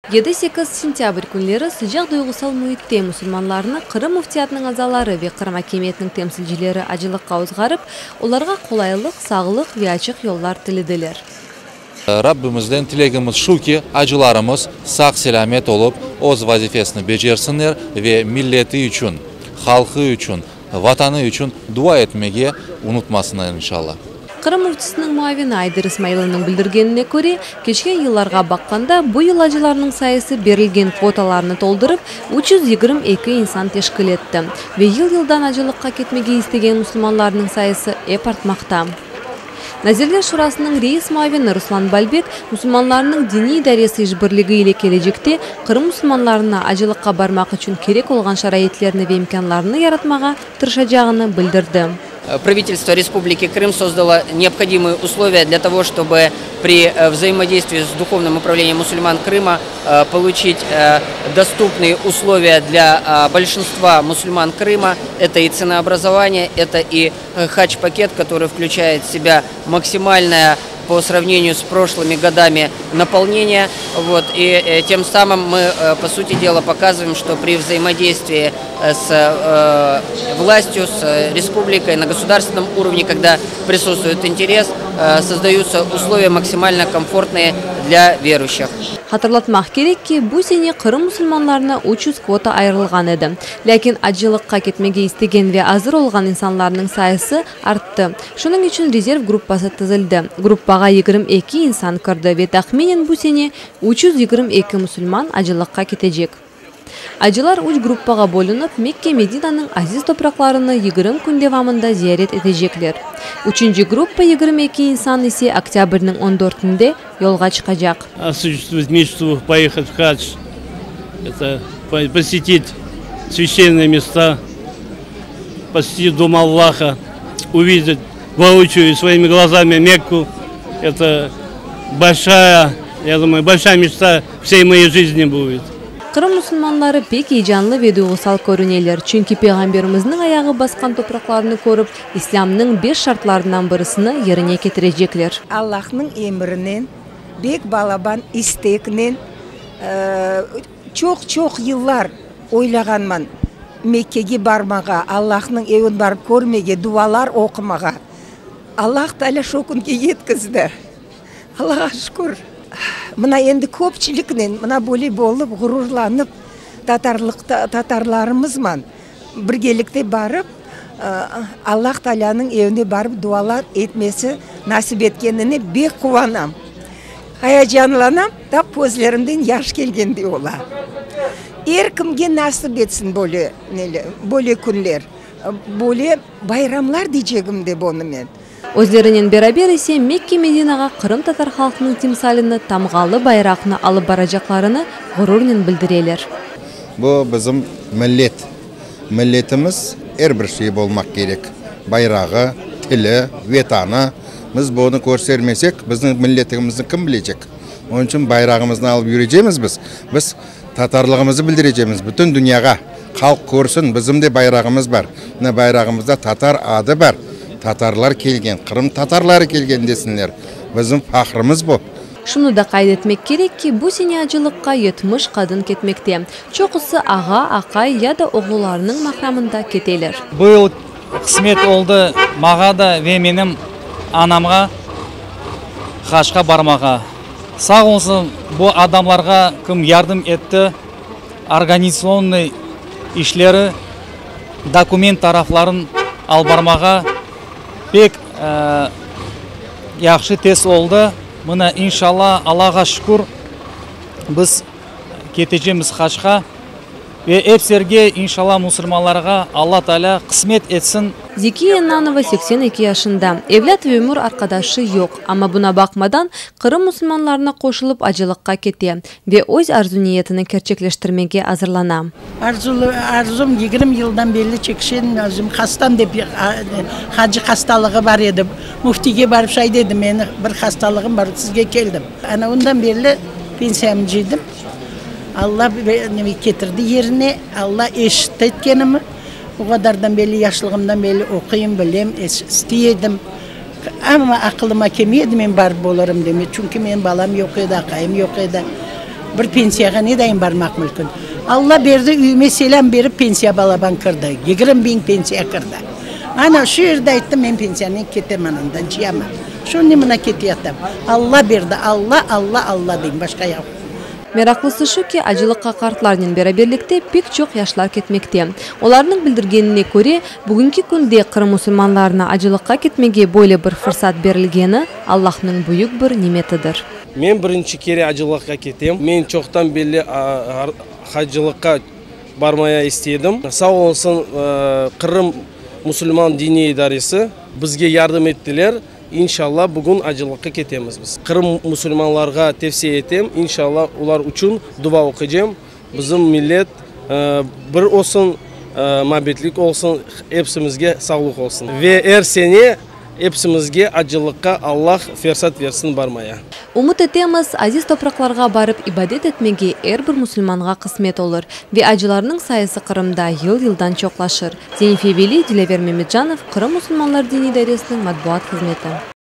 Yedi-sekiz sentâbr künleri sıcaq duyğusal müitte musulmanlarnı Qırım Müftiyatınıñ azaları ve Qırım akimiyetiniñ temsilcileri acılıqqa ozğarıp, olarğa qolaylıq, sağlıq ve açıq yollar tilediler. Rabbimizden tilegimiz şu ki, acılarımız sağ-selâmet olıp, öz vazifesini becersinler ve milleti içün, halqı içün, Vatanı içün dua etmege unutmasınlar, inşalla. Qırım Müftisiniñ muavini Ayder İsmailovnıñ bildirgenine köre, keçken yıllarğa baqqanda, bu yıl acılarnıñ sayısı berilgen kvotalarnı toldurıp, 322 insan teşkil etti. Ve yıl-yıldan acılıqqa ketmege istegen musulmanlarnıñ sayısı ep artmaqta. Nazirler Şurasınıñ reis muavini Ruslan Balbek, musulmanlarnıñ diniy idaresi işbirligi ile kelecekte Qırım musulmanlarına acılıqqa barmaq içün kerek olğan şaraitlerni ve imkânlarnı yaratmağa tırışacağını bildirdi. Правительство Республики Крым создало необходимые условия для того, чтобы при взаимодействии с Духовным управлением мусульман Крыма получить доступные условия для большинства мусульман Крыма. Это и ценообразование, это и Хадж-пакет, который включает в себя максимальное по сравнению с прошлыми годами наполнение. Вот, и тем самым мы, по сути дела, показываем, что при взаимодействии с властью, с республикой на государственном уровне, когда присутствует интерес, создаются условия максимально комфортные для верующих. Hatırlatmaq kerek ki, bu sene Qırım musulmanlarına 300 kvota ayırılğan edi. Lâkin acılıqqa ketmege istegen ve azır olğan insanlarnıñ sayısı arttı. Şunıñ içün rezerv gruppası tizildi. Gruppağa 22 insan kirdi ve tahminen bu sene 322 musulman acılıqqa ketecek. Acılar üç gruppağa bölünip, Mekke, Medinanıñ aziz topraqlarını 20 kün devamında ziyaret etecekler. Üçünci gruppa, 22 insan, ise oktâbrniñ on dörtünde yolğa çıqacaq. Осуществить мечту поехать в хадж, это посетить священные места, посетить Дом Аллаха, увидеть воочию своими глазами Мекку. Это большая, я думаю, большая мечта всей моей жизни будет. Qırım musulmanları pek eyecanlı ve duyğusal körüneler, çünki Peyğamberimizniñ ayağı basqan topraqlarnı körip, İslâmnıñ beş şartlarından birisini yerine ketirecekler. Allahnıñ emrinen, bek balaban isteknen çoq-çoq yıllar oylağanman Mekkege barmağa, Allahnıñ evin barıp körmege, dualar oqumağa. Allah Taalâ şo künge yetkizdi. Allağa şükür. Mına endi köpçüliknen mına böyle bolıp, ğururlanıp, tatarlıqta, tatarlarımızman birgelikte barıp, Allah Taalânıñ evine barıp dualar etmesi nasip etkenine bek quvanam. Hayacanlanam, tap közlerimden yaş kelgendey ola. Er kimge nasip etsin böyle neler, böyle künler, böyle bayramlar deycegim de bunı men. Özlerinen beraber ise Mekke-Medinağa qırımtatar halqınıñ timsalini, tamğalı bayraqnı alıp baracaqlarını ğururnen bildireler. Bu bizim millet. Milletimiz er bir şey bolmaq kerek, bayrağı, tili, Vetanı. Biz bunı körsermesek, bizim milletimizni kim bilecek? Onıñ içün bayrağımıznı alıp yürecemiz biz. Biz tatarlığımızı bildirecemiz bütün dünyağa. Halq körsin, bizim de bayrağımız bar. Mına bayrağımızda tatar adı bar. Tatarlar kelgen, Qırım tatarları kelgen desinler. Bizim fahrımız bu. Şunı da qayd etmek kerek ki, bu sene acılıqqa 70 qadın ketmekte. Çoqusı ağa, aqay ya da oğlularınıñ mahramında keteler. Bu yıl qısmet oldı mağa da ve menim anamğa hacqa barmağa. Sağ olsun bu adamlarğa, kim yardım etti, organizatsionnıy işleri, dokument tarafların alıp barmağa pek yahşı, tez oldı. Mına, inşallah, Allağa şükür, biz ketecemiz hacqa ve epserge, inşallah, musulmanlarğa Alla Taalâ qısmet etsin. Zekiye Ennanova 82 yaşında. Evlât ve ömür arqadaşı yoq, amma buña baqmadan, Qırım musulmanlarına qoşulıp acılıqqa kete ve öz arzu-niyetini kerçekleştirmege azırlana. Arzulı, arzum 20 yıldan berli çekişenim, özüm hastam dep, hacı hastalığı bar edi. Müftige barıp şay dedim, meni bir hastalığım bar, sizge keldim. Ana ondan berli pensiyamnı cıydım. Alla ketirdi yerine, Alla eşitti etkenimi. O qadardan berli, yaşlığımdan berli oquyım, bilem, istey edim. Amma aqılıma kelmey edi men barıp bolarım deme, çünki menim balam yoq edi, aqayım yoq edi. Bir pensiyağa nedayın barmaq mülkün? Alla berdi, üyüme selâm berip pensiya balaban kirdi. 20 biñ pensiya kirdi. Ana, şu yerde ayttım, men pensiyanen ketemen andan, cıyaman. Şunı mına keteyatam. Alla berdi, Alla, Alla, Alla deyim, başqa yoq. Meraqlısı şu ki, acılıqqa qartlarnen beraberlikte pek çoq yaşlar ketmekte. Olarnıñ bildirgenine köre, bugünki künde Qırım musulmanlarına acılıqqa ketmege böyle bir fırsat berilgeni Allahnıñ büyük bir nimetidir. Men birinci kere acılıqqa ketem. Men çoqtan berli hacılıqqa barmaya istedim. Sağ olsun Qırım musulman diniy idaresi bizge yardım ettiler. İnşalla, bugün acılıqqa ketemiz biz. Qırım musulmanlarğa tevsiye etem, inşalla, olar içün dua oquycam. Bizim millet bir olsun, muabbetlik olsun, episimizge sağlıq olsun. Ve er sene episimizge acılıqqa Allah fırsat versin barmaya. Ümüt etemiz, aziz topraqlarğa barıp ibadet etmege er bir musulmanğa qısmet olur ve acılarnıñ sayısı Qırımda yıl-yıldan çoqlaşır. Zenife Veli, Dilâver Memetcanov, Qırım musulmanlar diniy idaresiniñ matbuat hızmeti.